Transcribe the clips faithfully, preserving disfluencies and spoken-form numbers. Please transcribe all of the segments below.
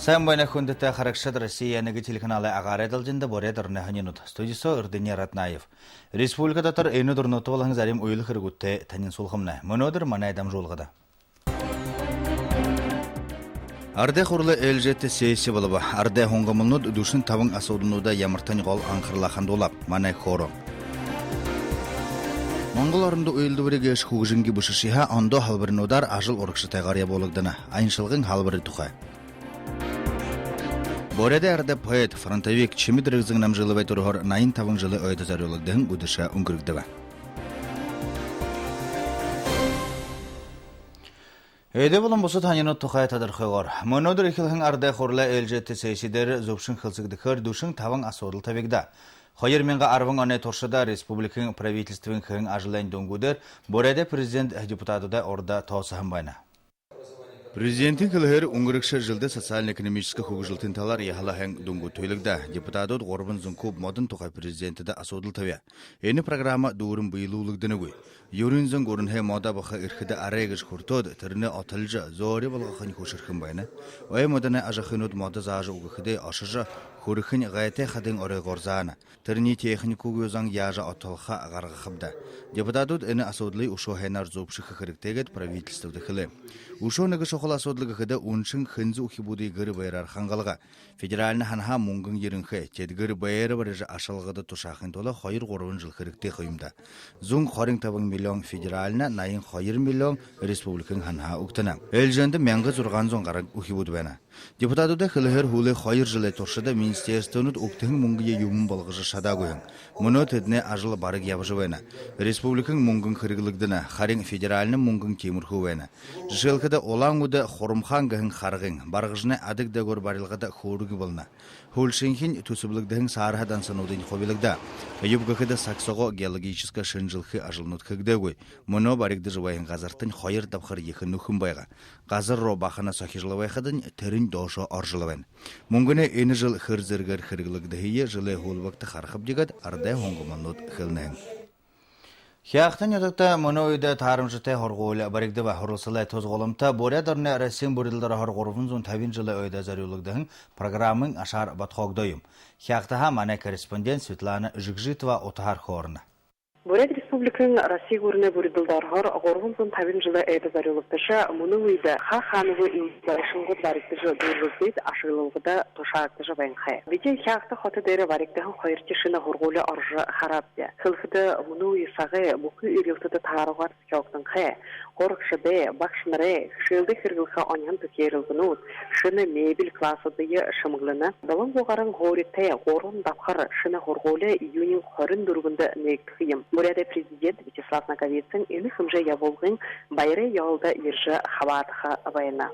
Сайн байна, хүндэтэ харагшад! Россия нэгэ телеканалай агаарай долгиндо буряад оронай һонинууд. Студи соо Эрдэни Раднаев. Республика дотор энэ үдэрнүүдтэ болоһон зарим үйлэ хэрэгүүдтэ танилсуулхамнай. Мүнөөдэр манай дамжуулгада. Арадай Хуралай ээлжээтэ сесси болобо. Арадай һунгамалнууд дүшэн табан асуудалнуудаа ямартань гол анхаралаа хандуулаа манай хөөрөөн. Монгол орондо үйлэдбэри гээшэ хүгжэнги бэшэшье һаа, ондоо һалбаринуудаар ажал урагшатайгаар ябуулагдана. Аяншалгын һалбари тухай. Буряадай арадай поэт, фронтовик Чимит-Рыгзен Намжиловай түрэһөөр наян табан жэлэй ойдо зорюулагдаһан үдэшэ үнгэргэгдэбэ. Эдэ болон бусад һонинууд тухай тодорхойгоор. Мүнөөдэр эхилһэн Арадай Хуралай ээлжээтэ сесси дээрэ зүбшэн хэлсэгдэхээр дүшэн табан асуудал табигдаа. Хоёр мянга арбан оной туршада республикын правительствын хэһэн ажалайнь дүнгүүдээр Буряадай президент депутадуудай урда тоосоһон байна. Президентын хэлэһээр, үнгэрэгшэ жэлдэ социально-экономическа хүгжэлтын талаар яһала һайн дүнгүүд туйлагдаа. Депутадууд гурбан зуун куб модон тухай президентдэ асуудал табяа. Энэ программа дүүрэн бэелүүлэгдэнэгүй. Юрын зон гүрэнһөө модо абаха эрхэдэ арай гэжэ хүртөөд, тэрэнээ отолжо, зөөри болгохонь хүшэрхэн байна. Ой модоной ажахынууд модо заажа үгэхэдээ ошожо хүрэхэнь гайтай хадын оройгоор заана. Тэрэниие техникэгүй зон яажа отолхо, гаргахаб даа. Депутадууд энэ асуудалые үшөө һайнаар зүбшэхэ хэрэгтэй гээд правительстводо хэлээ. Үшөө нэгэ шухала асуудал гэхэдэ, үншэн хэнзэ үхибүүдые гэр байраар хангалга. Федеральна һанһаа мүнгэн ерэнхэй, тэдгээр байра барижа, ашалгада тушаахын тула хоёр-гурбан жэл хэрэгтэй ха юм даа. Зуун хорин табан миллион федеральна, наян хоёр миллион республикын һанһаа үгтэнэ. Ээлжээндэ мянга зургаан зуун гаран үхибүүд байна. Депутадуудай хэлэһээр, һүүлэй хоёр жэлэй туршада министерствонууд үгтэһэн мүнгые юумэн болгожо шадаагүй һэн. Мүнөө тэдэнэй ажал бараг ябажа байна. Республикын мүнгэн хэрэглэгдэнэ, харин федеральна мүнгэн тиимэрхүү байна. Жэшээлхэдэ, Улаан-Үдэ — Хурамхаан гэһэн харгын, Баргажанай адагта гүр барилгада хүүргэ болоно. Һүүлшынхинь түсэблэгдэһэн саарһа дансануудынь хубилагдаа. Юуб гэхэдэ, саг соогоо геологическа шэнжэлхы ажалнууд хэгдээгүй. Мүнөө баригдажа байһан газартань хоёр дабхар ехэ нүхэн байгаа. Газар руу бахана сохижол байхадань, тэрэнь доошоо орожол байна. Мүнгэнэй энэ жэл хэр зэргээр хэрэглэгдэхые жэлэй һүүлбэдэ харахабди гээд арадай һунгамалнууд хэлэнэ һэн. Хяагта нютагта мүнөө үедэ таарамжатай һургуули баригдаба. Һуралсалай тус гуламта Буряад ороной Россиин бүридэлдэ ороһоор гурбан зуун табин жэлэй ойдо зорюулагдаһан программын ашаар бодхоогдоо юм. Хяагтаһаа манай корреспондент Светлана Жигжитова утаһаар хөөрэнэ. Буряад Республикын Россиин гүрэнэй бүридэлдэ ороһоор гурбан зуун табин жэлэй ойдо зорюулагдажа, мүнөө үедэ хаа хаанагүй үйлэ байшангууд баригдажа, дүүрэлдээд, ашаглалгада тушаагдажа байнхай. Бидэ Хяагта хото дээрэ баригдаһан хоёрдохи шэнэ һургуули орожо хараабди. Хэлэхэдэ, мүнөө үе сагай бүхы эрилтэдэ тааруугаар зохёогдонхой. Һурагшадай, багшанарай хэшээлдэ хэрэглэхэ оньһон түхеэрэлгэнүүд, шэнэ мебель классуудые шэмэглэнэ. Долоон зуу гаран һууритай гурбан дабхар шэнэ һургуули июниин хорин дүрбэндэ нээгдэхэ юм. Буряадай президент Вячеслав Наговицын энэ хэмжээ ябуулгын баярай ёһолдо ерэжэ хабаадаха байна.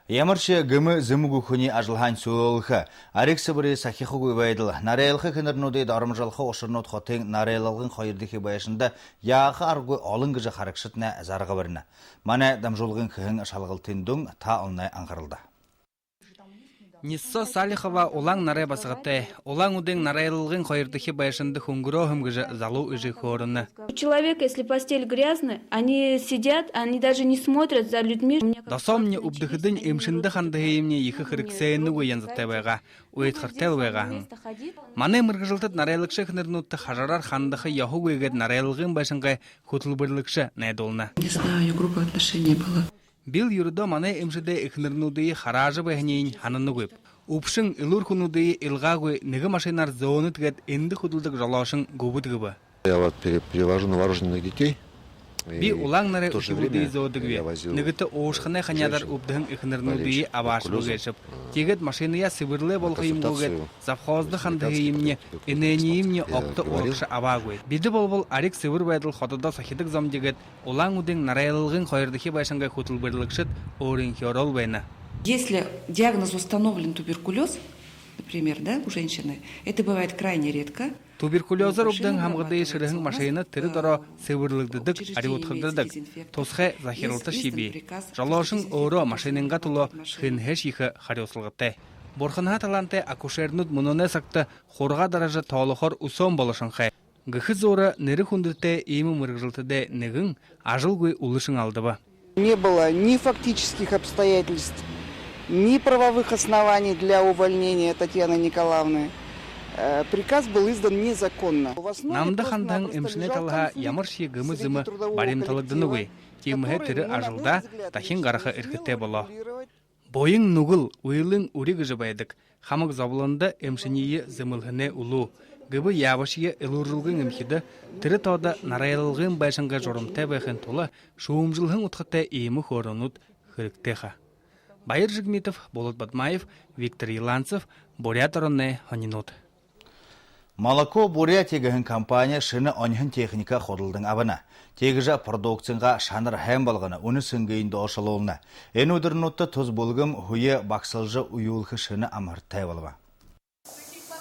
Ямаршье гэмэ зэмэгүй хүниие ажалһаань суулгаха, ариг сэбэрые сахихагүй байдал, нарайлха эхэнэрнүүдые доромжолхо ушарнууд хотын нарайлалгын хоёрдохи байшанда яаха аргагүй олон гэжэ харагшаднай зарга барина. Манай дамжуулгын хэһэн шалгалтын дүн та олоной анхаралда. Ниссо Салихова улаан нарай басагатай. Улаан-Үдын нарайлалгын хоёрдохи байшанда хүнгэрөө һэм гэжэ залуу эжы хөөрэнэ. У человека, если постель грязная, они сидят, они даже не смотрят за людьми. Досоомни үбдэхэдэнь эмшэндэ хандаха юумни ехэ хэрэгсээнгүй янзатай байгаа. Уйдхартай л байгаа һэн. Манай мэргэжэлтэд нарайлагша эхэнэрнүүдтэ хажараар хандаха ёһогүй гээд нарайлалгын байшангай хүтэлбэрилэгшэ найдуулна. Не знаю, у неё грубое отношение было. Би л юрэдөө манай эмшэдэй эхэнэрнүүдые хараажа байһаниинь һананагүйб. Үбшэн, элүүр хүнүүдые илгаагүй нэгэ машинаар зөөнэд гээд эндэ хүдэлдэг жолоошон гүбэд гэбэ. Я вот пере-, перевожу новорожденных детей. Би улаан нарай үхибүүдые зөөдэгби. Нэгэтэ уушханай ханяадар үбдэһэн эхэнэрнүүдые абаашаба гээшэб. Тиигээд машинаяа сэбэрлээ болохо юумэ гү гээд завхоздо хандаха юумни, энээнииемни огто урагша абаагүй. Бидэ болбол ариг сэбэр байдал хотодо сахидаг зомди гээд Улаан-Үдын нарайлалгын хоёрдохи байшангай хүтэлбэрилэгшэд өөрынхеэрээ л байна. Если диагноз установлен туберкулез, например, да, у женщины, это бывает крайне редко. Туберкулёзоор үбдэһэн хамгадые шэрэһэн машинад тэрэ доро сэбэрлэгдэдэг, арюудхагдадаг. Тусхай захиралташье бии. Жолоошон өөрөө машинынгаа түлөө хэнһээшье ехэ харюусалгатай. Бурханһаа талаантай акушернүүд мүнөөнэй сагта хургаа даража тоолохоор үсөөн болошонхой. Гэхэ зуура нэрэ хүндэтэй иимэ мэргэжэлтэдэй нэгэн ажалгүй үлэшэн алдаба. Не было ни фактических обстоятельств, Ни правовых оснований для увольнения Татьяны Николаевны. Э, Приказ был издан незаконно. Намда хандаһан эмшэнэй талаһаа ямаршье гэмэ зэмэ баримталагданагүй. Тиимэһээ тэрэ ажалдаа дахин гараха эрхэтэй болоо. Буян нүгэл, үйлын үри гэжэ байдаг. Хамаг зоболондо эмшэниие зэмэлһэнэй үлүү. Гэбэ яабашье элүүржүүлгын эмхидэ тэрэ тоодо нарайлалгын байшангай журамтай байхын тула шүүмжэлһэн удхатай иимэ хөөрөөнүүд хэрэгтэй ха. Баяр Жигмитов, Болот Бадмаев, Виктор Еланцев, Буряад ороной һонинууд. «Молоко Бурятии» гэһэн компани шэнэ оньһон техникэ худалдан абана. Тиигэжэ продукциингаа шанар һайн болгоно, үнэ сэнгыень доошолуулна. Энэ үдэрнүүдтэ тус бүлгэм һүеэ багсалжа үеэлхэ шэнэ амһартай болобо.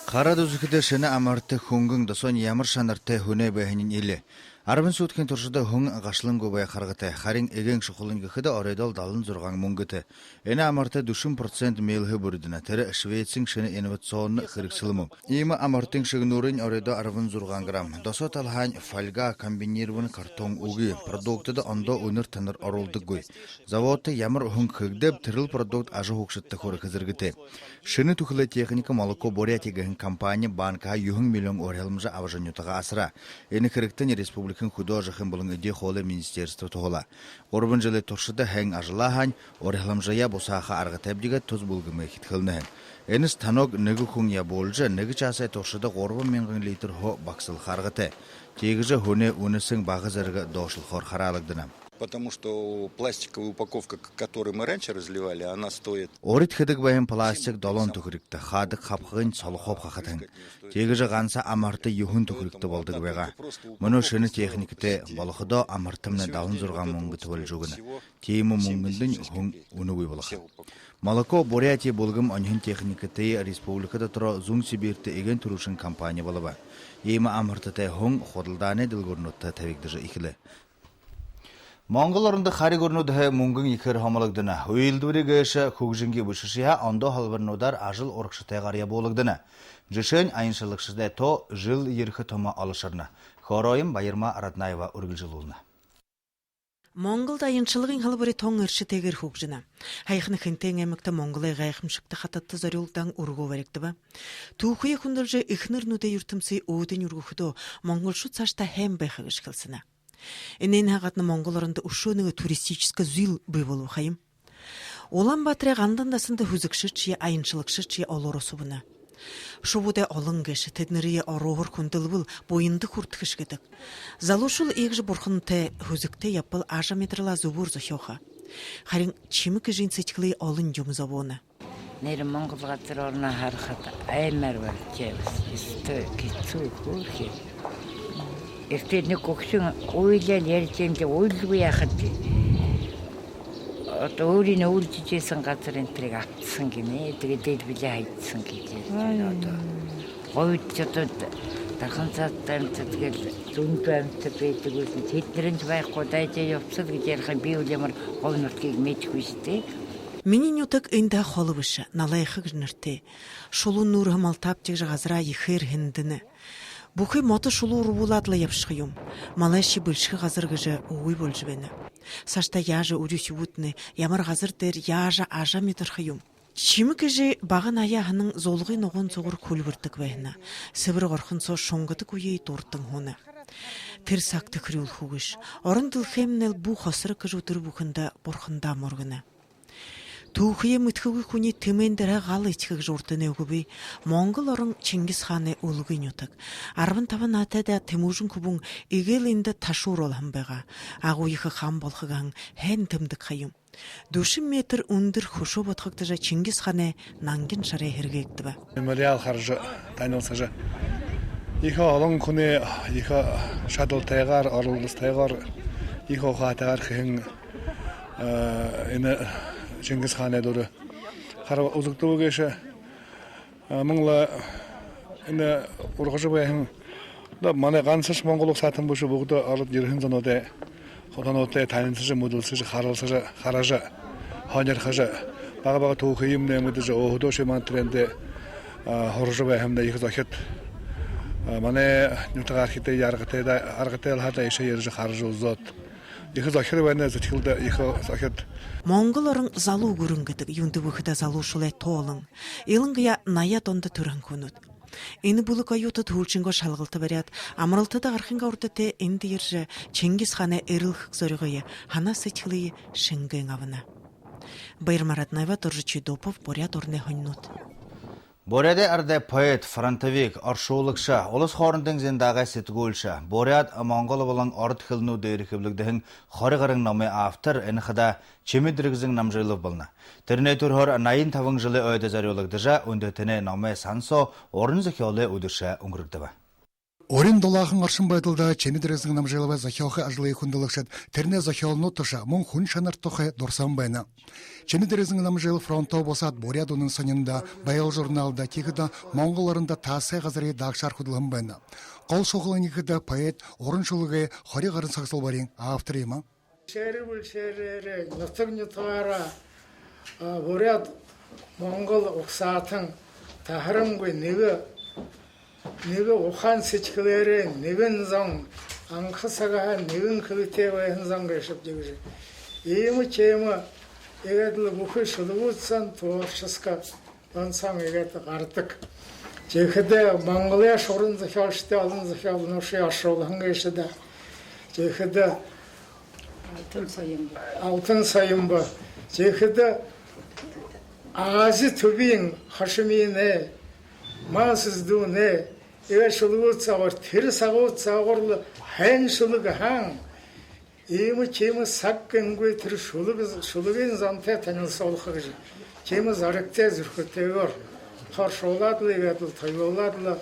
Хараад үзэхэдэ, шэнэ амһарта хүнгэн, досоонь ямар шанартай һүнэй байһаниинь эли. Арбан сүүткын туршада һүн гашалангүй байха аргатай, харин эгээн шухалань гэхэдэ, оройдоол далан зургаан мүнгэтэй. Энэ амһарта дүшэн процент мелһээ бүридэнэ. Тэрэ Швециин шэнэ инновационно хэрэгсэл мүн. Иимэ амһартын шэгнүүрынь оройдоо арбан зургаан грамм. Досоо талаһаань фольга, комбинированный картон үгы. Продуктада ондоо үнэр танар оруулдаггүй. Заводто ямар һүн хэгдээб, тэрэл продукт ажаһуугшадта хүрэхэ зэргэтэй. Шэнэ түхэлэй техникэ «Молоко Бурятии» гэһэн компани банкһаа юһэн миллион урилхамжа абажа, нютагаа асараа. Энэ хэрэгтэнь республикын хүдөө ажахын болон эдеэ хоолой министерство туһалаа. Гурбан жэлэй туршада һайн ажаллаа һаань, урилхамжаяа бусааха аргатайбди гээд тус бүлгэмэй хэтхэлнэ һэн. Энэ станок нэгэ хүн ябуулжа, нэгэ часай туршада гурбан мянган литр һү багсалха аргатай. Тиигэжэ һүнэй үнэ сэн бага зэргэ доошолхоор хараалагдана. Потому что пластиковая упаковка, к-, которую мы раньше разливали, она стоит... Урид хэдэг байһан пластик долоон түхэригтэ, хаадаг хабхагынь солохооб хахад һэн. Тиигэжэ ганса амһарта юһэн түхэригтэ болодог байгаа. Мүнөө шэнэ техникэтэй болоходоо, амһартамнай далан зургаан мүнгэтэй болжо үгэнэ. Тиимэ мүнгэндэнь һүн үнэгүй болохо. «Молоко Бурятии» бүлгэм оньһон техникэтэеэ республика дотороо Зүүн Сибирьтэ эгээн түрүүшын компани болобо. Иимэ амһартатай һүн худалдаанай дэлгүүрнүүдтэ табигдажа эхилээ. Монгол орондо хари гүрэнүүдһээ мүнгэн ехээр һомологдоно. Үйлэдбэри гээшэ хүгжэнги бэшэшье һаа, ондоо һалбаринуудаар ажал урагшатайгаар ябуулагдана. Жэшээнь, аяншалагшадай тоо жэл ерэхэ тума олошорно. Хөөрөөень Баярма Раднаева үргэлжэлүүлнэ. Монголдо аяншалгын һалбари тон эршэтэйгээр хүгжэнэ. Һаяхана Хэнтэй аймагта Монголой гайхамшагта хатадта зорюулагдаһан үргөө баригдаба. Түүхэеэ хүндэлжэ, эхэнэрнүүдэй юртэмсые өөдэнь үргэхэдөө, монголшууд саашадаа һайн байха гэжэ хэлсэнэ. Энээнһээ гадна Монгол орондо үшөө нэгэ туристическэ зүйл бии болобо ха юм. Улаан-Баатарай Гандан дасанда һүзэгшэдшье, аяншалагшадшье олоороо субана. Шубуудай олон гээшэ, тэдэнэрые орууһаар хүндэлбэл, буянда хүртэхэш гэдэг. Залуушуул иигэжэ бурхантай, һүзэгтэй ябабал, ажамидаралаа зүбөөр зохёохо. Харин Чимэг эжын сэдьхэлые олон юм зобооно. Нээрээ, монгол газар орноо харахада аймаар болжо ябааш. Ёстой хэцүү, хөөрхы. Эртэ нэгэ хүгшэн уйлаал ябажа байнабди, уйлалгүй яахаб даа. Одоо өөрынь үйлэжэ байһан газар энэ тэрэг автаһан гэнэ, тиигээд дэлбэлээ һайдхаһан гэжэ. Ай. Одоо говьд ч одоо дархан саадтай амитад гээд, зөндөө амитад байдаг бэшэ. Тэдэнэрынь ч байхагүй, дайжа ябаһан гэжэ ярих юм, би бол ямар говь нутагые мэдэхэгүй шүү дээ. Минии нютаг эндэ холо бэшэ, Налайха гэжэ нэрэтэй. Шулуун нүүрһээ малтаабди гэжэ газараа ехээр һэндэнэ. Бүхы модо шулуу урбуулаад лэ ябашаха юм. Малайшье бэлшэхэ газар гэжэ үгы болжо байна. Саашадаа яажа үри үхибүүднай, ямар газар дээрэ яажа ажамидарха юм? Чимэг эжы бага наһаяа һанан зулгы ногоон сугаар хүльбэрдэг байһан. Сэбэр горхон соо шунгадаг үеые дурдан һууна. Тэрэ саг тэхэрюулхэгүйш. Орон дэлхэймнай бү хосорог гэжэ үдэр бүхэндэ бурхандаа мүргэнэ. Түүхэеэ мэдэхэгүй хүниие тэмээн дээрэһээ гал эдихэ гэжэ урданай үгэ бии. Монгол орон Чингис хаанай үлгы нютаг. Арбан табан наһатайдаа Тэмүүжэн хүбүүн эгээл эндэ ташуур олоһон байгаа. Агуу ехэ хаан болохо гэһэн һайн тэмдэг ха юм. Дүшэн метр үндэр хүшөө бодхогдожо, Чингис хаанай нангин шарай һэргээгдэбэ. Мемориал хаража, танилсажа, ехэ олон хүнэй ехэ шадалтайгаар, оролдолтойгоор, ехэ ухаатайгаар хэһэн, э, энэ Чингис хаанай дүрэ хараа үзэгдэбэ гээшэ. А, мүн лэ энэ ургажа байһан, да, манай гансашье монгол угсаатан бэшэ, бүгэдэ ород ерэһэн зонуудай, хотонуудай танилсажа, мэдэлсэжэ, харалсажа, хаража, һонирхожо, бага бага түүхыемнай мэдэжэ, өөһэдөөшье мантарайнда, а, һуража байһамнай ехэ зохид. А, манай нютагаархидые аргатай даа, аргатай лэ һаа даа, иишээ ерэжэ хаража үзөөд, Ехэ зохид байна, зохид, ехэ зохид. Монгол орон залуу гүрэн гэдэг. Юундэб гэхэдэ залуушуулай тоолон. Илангаяа наяад ондо түрэһэн хүнүүд. Энэ бүлэг оюутад һүүлшынгөө шалгалта бариад, амаралтада гарахынгаа урда тээ эндэ ерэжэ, Чингис хаанай эрэлхэг зоригые, һанаа сэдьхэлые шэнгээн абана. Баярма Раднаева, Доржо Чойдопов, Буряад ороной һонинууд. Буряадай арадай поэт, фронтовик, оршуулагша, улас хоорондын зиндаагай сэтгүүлшэ, буряад, монгол болон ород хэлэнүүд дээрэ хэблэгдэһэн хори гаран номой автор энэ хадаа Чимит-Рэгзэн Намжилов болоно. Тэрэнэй түрэһөөр наян табан жэлэй ойдо зорюулагдажа, үндэһэтэнэй номой сан соо уран зохёолой үдэшэ үнгэргэгдэбэ. Урин дулаахан оршон байдалда Чимит-Рэгзэн Намжиловай зохёохы ажалые хүндэлэгшэд тэрэнэй зохёолнууд тушаа мүн хүн шанар тухай дурсаһан байна. Чимит-Рэгзэн Намжилов фронтоо бусаад, Буряад үнэн сониндо, «Байгал» журналда, тиихэдэ Монгол орондо таасай газарай даагшаар хүдэлһэн байна. Гол шухалань гэхэдэ, поэт уран шүлэгэй хори гаран согсолбориин автор юм. Шэрэ бүлшэрээрээ, нютаг нютагаараа, а, буряад, монгол угсаатан, таһарангүй нэгэ, нэгэ ухаан сэдьхэлээрээ, нэгэн зон, анха сагһаа нэгэн хэлэтэй байһан зон гээшэбди гэжэ. Иимэ тиимэ, иигээд лэ бүхы шүлэгүүд соонь творческо онсо иигээд гарадаг. Тиихэдэ Монголой уран зохёолшодой олон зохёолнуудые оршуулһан гээшэ даа. Тиихэдэ Алтан Соёмба. Алтан Соёмба. Тиихэдэ Ази түбиин хошимынь, Маа Сэсэдүүнэй, иигээд шүлэгүүд соогуур, тэрэ сагууд соогуур лэ һайн шүлэг һаань, иимэ тиимэ саг гэнгүй, тэрэ шүлэг, шүлэгэй зонтой танилсуулха гэжэ тиимэ зоригтой, зүрхэтэйгөөр оршуулаад лэ, иигээд лэ тойлуулаад лэ,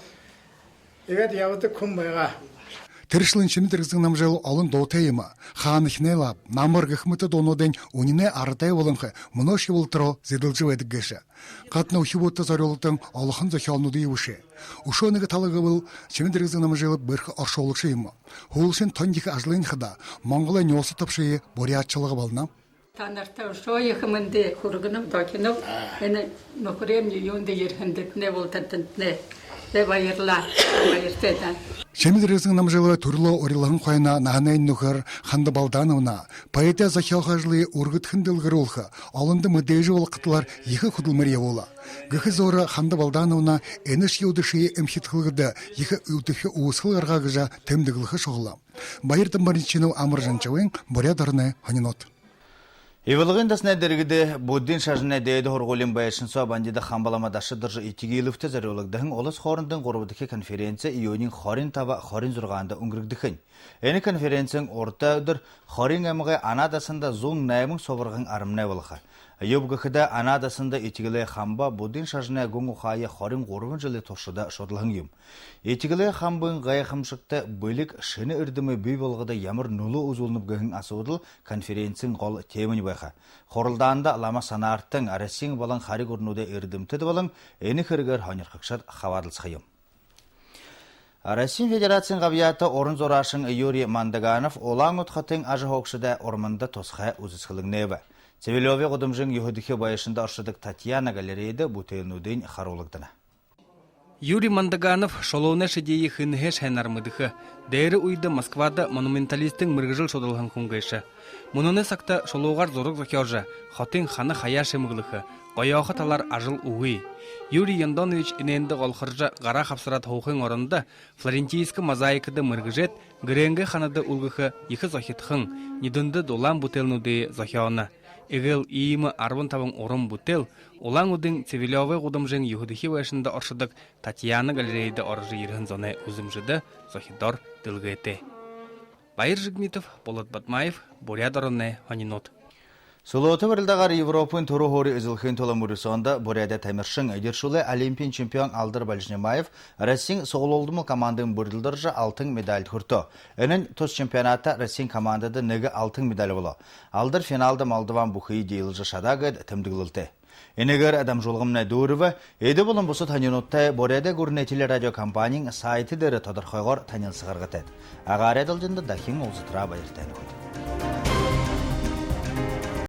иигээд ябадаг хүн байгаа. Тэрэ шэлэн Чимит-Рэгзэн Намжилов олон дуутай юм. «Хаанахинай лаб», «Намар» гэхэ мэтэ дуунуудынь үнинэй арадай болонхой, мүнөөшье болотор зэдэлжэ байдаг гээшэ. Гадна үхибүүдтэ зорюулагдаһан олохон зохёолнуудые бэшээ. Үшөө нэгэ тала гэбэл, Чимит-Рэгзэн Намжилов бэрхэ оршуулагша юм. Һүүлшын тон ехэ ажалынь хадаа Монголой нюуса табшые буряадшалга болоно. Танарта үшөө ехэ мэндэ хүргэнэб, дохиноб. Энэ нүхэрэймни юундэ ерэһэндэтнай, бултандатнай. Тэ, баярлаа. Баяртай даа. Чимит-Рэгзэн Намжиловай түрэлөө урилһан хойно наһанайнь нүхэр Ханда Балдановна поэдэй зохёохы ажалые үргэдхэн дэлгэрүүлхэ, олондо мэдээжэ болгохо талаар ехэ хүдэлмэри ябуула. Гэхэ зуура Ханда Балдановна энэшье үдэшые эмхидхэлгэдэ ехэ үдэхэ үүсхэл гаргаа гэжэ тэмдэглэхэ шухала. Баяр Дамбаринчинов, Амар Жанчабын, Буряад ороной һонинууд. Ивалгын дасанай дэргэдэ буддын шажанай дээдэ һургуулиин байшан соо Бандида Хамба лама Дашидоржо Этигиловтэ зорюулагдаһан улас хоорондын гурбадахи конференци июниин хорин таба, хорин зургаанда үнгэргэгдэхэнь. Энэ конференциин урда үдэр Хориин аймагай Анаа дасанда зуун найман субаргын арамнай болохо. Юуб гэхэдэ, Анаа дасанда Этигэл Хамба буддын шажанай гүн ухаае хорин гурбан жэлэй туршада шудалһан юм. Этигэл Хамбын гайхамшагта бэлиг шэнэ эрдэмэй бии болгоходо ямар нүлөө үзүүлнэб гэһэн асуудал конференциин гол темэнь байха. Хуралдаанда лама санаартан, Россиин болон хари гүрэнүүдэй эрдэмтэд болон энэ хэрэгээр һонирхогшод хабаадалсаха юм. Россиин Федерациин габьяата уран зураашан Юрий Мандаганов Улаан-Үдэ хотын ажаһуугшадай урманда тусхай үзэсхэлэн нээбэ. Цивилевой гудамжын юһэдэхи байшанда оршодог Татьяна галерейдэ бүтээлнүүдынь харуулагдана. Юрий Мандаганов шулуунай шэдиие хэнһээшье һайнаар мэдэхэ. Дээрэ үедэ Москвада монументалистын мэргэжэл шудалһан хүн гээшэ. Мүнөөнэй сагта шулуугаар зураг зохёожо, хотын хана хаяа шэмэглэхэ, гоёохо талаар ажал үгы. Юрий Яндонович энээндэ голхоржо, гараа хабсараад һуухын орондо, флорентийскэ мозаикада мэргэжээд, гэрэйнгээ ханада үлгэхэ ехэ зохидхон, нюдэндэ дулаан бүтээлнүүдые зохёоно. Эгээл иимэ арбан табан уран бүтээл Улаан-Үдын Цивилевой гудамжын юһэдэхи байшанда оршодог Татьяна галерейдэ орожо ерэһэн зоной үзэмжэдэ зохидоор дэлгээтэй. Баяр Жигмитов, Болот Бадмаев, Буряад ороной һонинууд. Сүлөөтэ барилдаагаар Европын түрүү һуури эзэлхын тула мүрысөөндэ Буряадай тамиршан, эдиршүүлэй олимпиин чемпион Алдар Бальжинимаев Россиин суглуулдамал командын бүрилдэ орожо, алтан медальда хүртөө. Энэнь тус чемпионатта Россиин командада нэгэ алтан медаль болоо. Алдар финалда Молдован бүхые диилэжэ шадаа гээд тэмдэглэлтэй. Энээгээр дамжуулгамнай дүүрэбэ. Эдэ болон бусад һонинуудтай Буряадай гүрэнэй телерадиокомпаниин сайт дээрэ тодорхойгоор танилсаха аргатайт. Агаарай долгиндо дахин уулзатараа баяртайнабди.